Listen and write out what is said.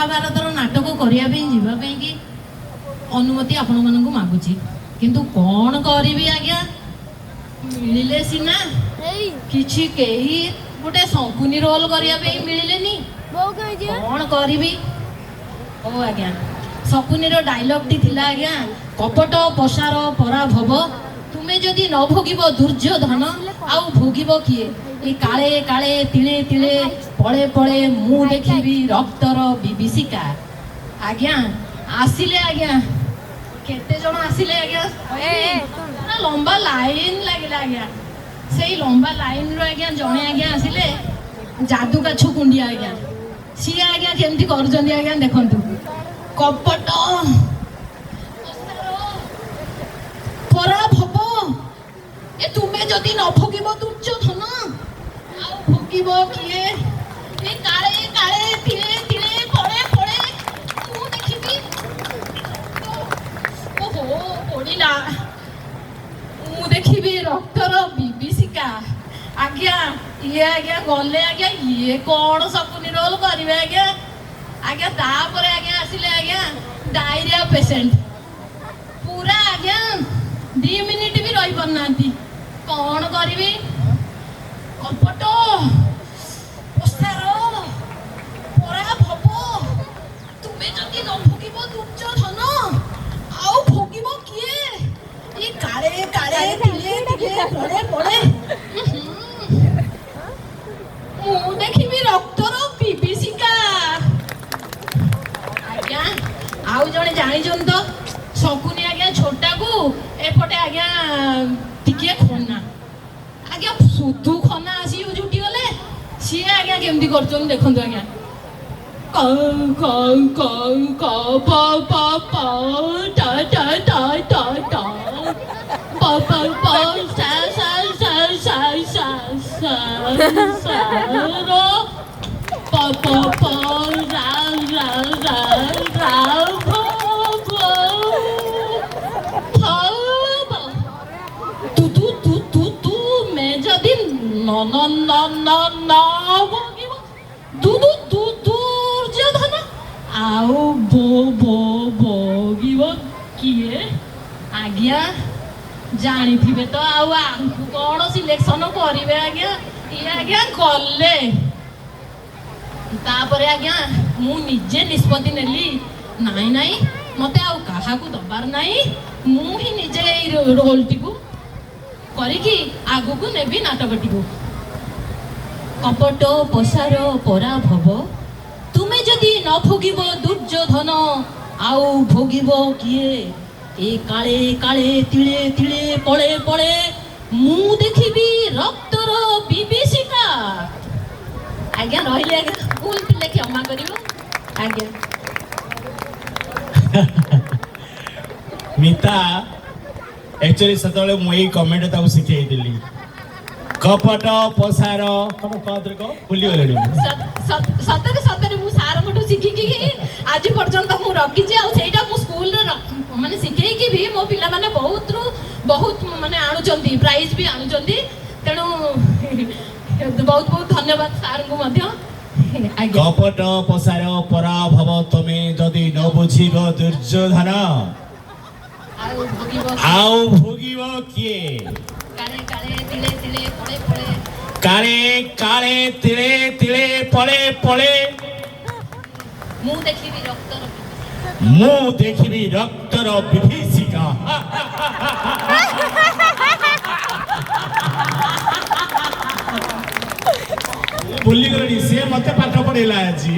ମହାଭାରତର ନାଟକ କରିବା ପାଇଁ ଯିବା ପାଇଁ କି ଅନୁମତି ଆପଣମାନଙ୍କୁ ମାଗୁଛି। କିନ୍ତୁ କ'ଣ କରିବି ଆଜ୍ଞା, ମିଳିଲେ ସିନା। କିଛି କେହି ଗୋଟେ ଶଙ୍କୁନି ରୋଲ କରିବା ପାଇଁ ମିଳିଲେନି, କ'ଣ କରିବି? ହଉ ଆଜ୍ଞା, ଶକୁନିର ଡାଇଲଗଟି ଥିଲା ଆଜ୍ଞା, କପଟ ପଶାର ପରାଭବ, ତୁମେ ଯଦି ନ ଭୋଗିବ ଦୁର୍ଯ୍ୟୋଧନ ଆଉ ଭୋଗିବ କିଏ? ଏ କାଳେ କାଳେ ତିଳେ ତିଳେ ପଳେ ପଳେ ମୁଁ ଦେଖିବି ରକ୍ତର ବିଭୀଷିକା। ଆଜ୍ଞା ଆସିଲେ ଆଜ୍ଞା, କେତେ ଜଣ ଆସିଲେ ଆଜ୍ଞା, ପୁରା ଲମ୍ବା ଲାଇନ ଲାଗିଲା ଆଜ୍ଞା। ସେଇ ଲମ୍ବା ଲାଇନରୁ ଆଜ୍ଞା ଜଣେ ଆଜ୍ଞା ଆସିଲେ, ଯାଦୁକାଛୁ କୁଣ୍ଡିଆ ଆଜ୍ଞା। ସିଏ ଆଜ୍ଞା କେମିତି କରୁଛନ୍ତି ଆଜ୍ଞା ଦେଖନ୍ତୁ। କପଟ ପରାଭବ, ଏ ତୁମେ ଯଦି ନ ଭୋଗିବ ଦୁର୍ଯ୍ୟୋଧନ ଆଉ ଭୋଗିବ କିଏ? ଏ କାଳେ କାଳେ ତିଳେ ତିଳେ ପଳେ ପଳେ ମୁଁ ଦେଖିବି, ଓହୋ ପୋଡ଼ିଲା, ମୁଁ ଦେଖିବି ରକ୍ତର ବିଭୀଷିକା। ଆଜ୍ଞା ଇଏ ଆଜ୍ଞା ଗଲେ ଆଜ୍ଞା, ଇଏ କ'ଣ ଶକୁନି ରୋଲ କରିବେ ଆଜ୍ଞା। ଆଜ୍ଞା ତାପରେ ଆଜ୍ଞା ଆସିଲେ ଆଜ୍ଞା ଡାଇରିଆ ପେସେଣ୍ଟ, ପୁରା ଆଜ୍ଞା 2 ମିନିଟ୍ ବି ରହିପାରୁନାହାନ୍ତି। କ'ଣ କରିବି? କପଟ ପଶାର ପରାଭବ, ତୁମେ ଯଦି ନ ଭୋଗିବ ଦୁର୍ଯ୍ୟୋଧନ ଆଉ ଭୋଗିବ କିଏ? ଏ କାଳେ କାଳେ ତିଳେ ତିଳେ ପଳେ ପଳେ ମୁଁ ଦେଖିବି ରକ୍ତର ବିଭୀଷିକା। ଆଜ୍ଞା ଆଉ ଜଣେ ଜାଣିଛନ୍ତି ତ ଶକୁନି ଆଜ୍ଞା ଛୋଟାକୁ ଏପଟେ ଆଜ୍ଞା ଟିକିଏ ଖନା ଆଜ୍ଞା, ସୁଧୁ ଖନା ଆସିକି ଜୁଟିଗଲେ। ସିଏ ଆଜ୍ଞା କେମିତି କରୁଛନ୍ତି ଦେଖନ୍ତୁ ଆଜ୍ଞା। କ କ କ କ ପ ପ ପ ଟ ଟ ଟ ଟ ଟ ପ ପ ପ ସା ସା ସା ସା ସା ସା ସା ର ପ ପ ପ ରା ରା ରା ରା ଭ ଭ ଫ ବ ତୁ ତୁ ତୁ ତୁ ତୁ ମେ ଯଦି ନ ନ ନ ନ ନ ଭୋଗିବ ଦୁ ଦୁ ଦୁ ଦୁର୍ଯ୍ୟୋଧନ ଆଉ ବୋ ବୋ ଭୋଗିବ କିଏ? ଆଜ୍ଞା ଜାଣିଥିବେ ତ ଆଉ ଆଙ୍କୁ କ'ଣ ସିଲେକ୍ସନ କରିବେ ଆଜ୍ଞା। ଇଏ ଆଜ୍ଞା ଗଲେ। ତାପରେ ଆଜ୍ଞା ମୁଁ ନିଜେ ନିଷ୍ପତ୍ତି ନେଲି, ନାଇଁ ନାଇଁ ମତେ ଆଉ କାହାକୁ ଦବାର ନାହିଁ, ମୁଁ ହିଁ ନିଜେ ଏଇ ରୋଲଟିକୁ କରିକି ଆଗକୁ ନେବି ନାଟକଟିକୁ। କପଟ ପଶାର ପରାଭବ, ତୁମେ ଯଦି ନ ଭୋଗିବ ଦୁର୍ଯ୍ୟୋଧନ ଆଉ ଭୋଗିବ କିଏ? ଏ କାଳେ କାଳେ ତିଳେ ତିଳେ ପଳେ ପଳେ ମୁଁ ଦେଖିବି ରକ୍ତର ବିଭୀଷିକା। ଆଜ୍ଞା ରହିଲି ଆଜ୍ଞା, ଭୁଲ ଥିଲେ କ୍ଷମା କରିବ ଆଜ୍ଞା। ମିତା ଆକ୍ଚୁଆଲି ସେତେବେଳେ ମୁଁ ଏଇ କମେଣ୍ଟ ତାକୁ ଶିଖେଇଥିଲି, କପଟ ପସାର କଣ କହ ଭୁଲିଗଲେଣି। ସତରେ ସତରେ ମୁଁ ସାରଙ୍କଠୁ ଶିଖିକି ଆଜି ପର୍ଯ୍ୟନ୍ତ ମୁଁ ରଖିଛି। ଆଉ ସେଇଟା ମୁଁ ସ୍କୁଲରେ ମାନେ ଶିଖେଇକି ବି ମୋ ପିଲାମାନେ ବହୁତରୁ ବହୁତ ମାନେ ଆଣୁଛନ୍ତି, ପ୍ରାଇଜ୍ ବି ଆଣୁଛନ୍ତି। ତେଣୁ ବହୁତ ବହୁତ ଧନ୍ୟବାଦ ସାରଙ୍କୁ ମଧ୍ୟ ଆଜ୍ଞା। କପଟ ପସାର ପରାଭବ, ତମେ ଯଦି ନ ବୁଝିବ ଦୁର୍ଯ୍ୟୋଧନ ଆଉ ଭୋଗିବ ଆଉ ଭୋଗିବ କିଏ? କାଳେ କାଳେ ତିଳେ ତିଳେ ପଳେ ପଳେ କାଳେ କାଳେ ତିଳେ ତିଳେ ପଳେ ପଳେ ମୁଁ ଦେଖିବି ରକ୍ତର ମୁଁ ଦେଖିବି ରକ୍ତର ବିଭୀଷିକା। ଭୁଲିଗଲେଣି, ସିଏ ମତେ ପାଠ ପଢେଇଲା ଆଜି।